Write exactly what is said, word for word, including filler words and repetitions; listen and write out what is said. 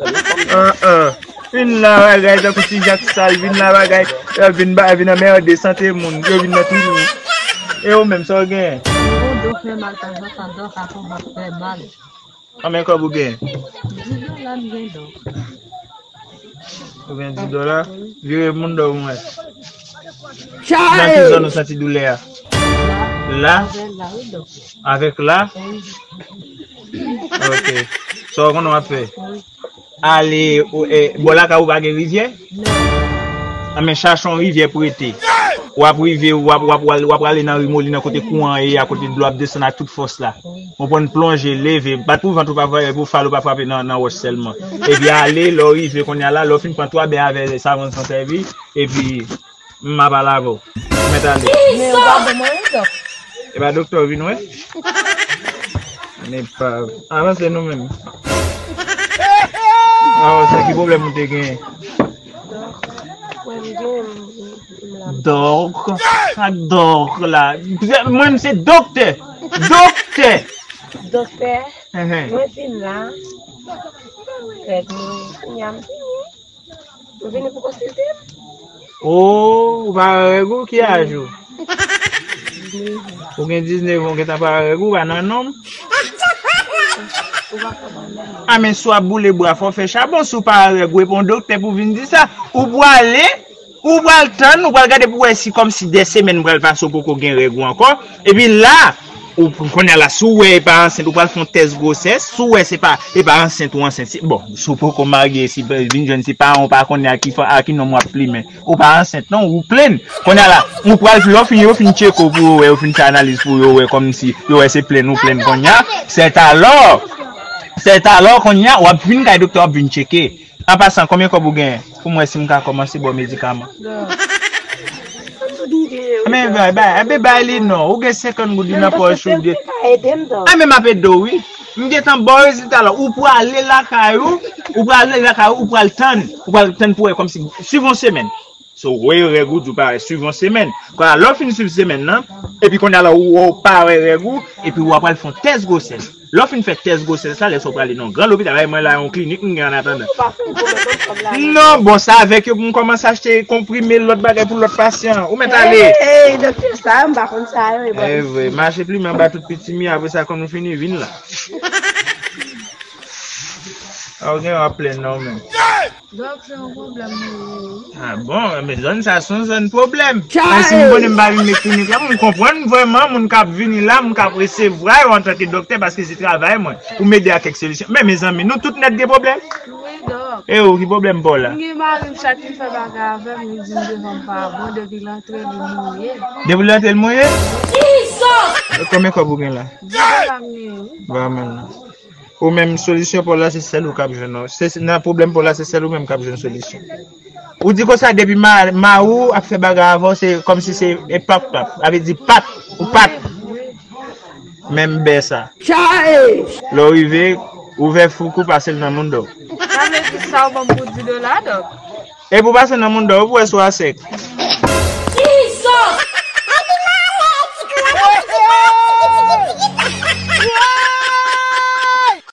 An, an. Vin la bagay tankou ti jak sal, vin la bagay, yo vin ba, vin anmède sante moun, yo vin nan tounou. E ou menm, sa w genyen? Yon do fè mal tanzantan, do ka kòmanse fè mal. Konbyen kòb ou genyen? Dis dola m gen do. Ou gen dis dola? Vire moun do w mwen. Nan ki zòn ou santi doulè a? La? Avè la, wi, do. Avèk la? Wi. Ok. Sa w konnen w ap fè? Wi. Ale, ou, e, bò lakay ou pa gen rivyè? Non. Anben, chache yon rivyè prete. W ap rive, w ap, w ap, w ap, w ap prale nan ri Moli, nan kote kouran ye, a kote dlo ap desann ak tout fòs la. Wi. Ou konprann, plonje, leve, bat pou vant ou pa frape, pou fal ou pa frape nan, nan wòch sèlman. Epi ale, lè w rive kounye a la, lè w fin pran twa bè avè savon san sèvi, epi m ap pale avè w. Ou mèt ale. Men w pa bon mwen wi, dòk. E pa doktè w vin wè? Ann epav. Avanse nou menm. Avanse, ki pwoblèm ou te genyen? Mwen m gen, m, m, m la. Dòk, sa dòk la. Mwen m se doktè. Doktè. Doktè, Ehe. Mwen vin la. Règ mwen, kounye a m vini. Mwen vini pou konsilte m. Oh, ou pa wè règ ou, ki aj ou? Ou gen diznèf an, ou gentan pa wè règ ou, ou pa nan nonm. Ou pa konprann. A, men si w ap boule bwa, fò w fè chabon, si w pa wè règ ou, e pa yon doktè pou vin di sa. Ou pwale, ou pral tann, ou pral gade pou wè si kòmsi de semèn pral pase, ou poko gen règ ou ankò. Epi la, ou kounye a la, si w wè e pa ansent, ou pral fè yon tès gwosès. Si w wè se pa, e pa ansent ou ansent, si, bon, si w poko marye, si vin jwenn, si paran w pa konnen a ki, a ki nonm w ap plimen. Ou pa ansent non, ou plenn. Kounye a la, ou pral, lè w fin, yo fin tcheke w pou yo wè, yo fin fè analiz pou yo wè kòmsi yo wè se plenn ou plenn kounye a. Sètalò, sètalò kounye a, w ap vin kay doktè, w ap vin tcheke. An pasan, konbyen kòb ou genyen? Pou m wè si m ka kòmanse ba w medikaman. Men bay, bay, enben bay li non. Ou gen senkant goud li nan pòch ou. A, men m ap ede w wi. M gentan ba w rezilta la. Ou prale lakay ou, ou prale lakay ou, ou pral tann. Ou pral tann pou wè kòmsi. Swiv yon semèn. So, ou wè règ ou, di w pa wè, swiv yon semèn. Kounye a, lè w fin swiv semèn nan, epi kounye a la, ou wè w pa wè règ ou, epi w ap al fè yon tès gwosès. Lè w fin fè tès gwosès la, lè sa w prale nan yon gran lopital, bay mwen la yon klinik m gen annatandan. Non, bon, sa avèk yo pou m kòmanse achte konprime, lòt bagay pou lòt pasyan. Ou mèt ale. Hey, doktè, sa, m pa konn sa yo, e bon. E vre, mache plimen anba tout pitimi, apre sa, kan nou fini, vin la. A, ou gen w ap plenn nan ou menm. Dòk, se yon pwoblèm mwen ye, wi. A bon, men zòn sa se yon zòn pwoblèm. Chay! Menm si m konnen m pa vin nan klinik la, m konprann vrèman moun k ap vini la, moun k ap resevwa yo antanke doktè, paske se travay mwen, pou m ede a kèk solisyon. Men mezanmi, nou tout nèt gen pwoblèm. Wi, dòk. E ou, ki pwoblèm pa w la? M gen mari m, chak li fè bagay avè m, li di m devan m pa bon, depi l antre, li mouye. Depi l antre, l mouye? E konbyen kòb ou gen la? Di m pa m gen, wi. Vrèman, non. Ou menm, solisyon pa w la, se sèl ou k ap jwenn, non. Se, se nan pwoblèm pa w la, se sèl ou menm k ap jwenn solisyon. Ou di konsa, depi ma, ma ou ap fè bagay avè w, se kòmsi se e pap pap. Sa vle di pat, ou pat. Menm bè sa. Chay! Lè w rive, ouvè fouk ou, pase l nan mounda w. Sa vle di sa w ban m pou di de la, dòk? E pou pase nan mounda w, pou wè si w a sèk.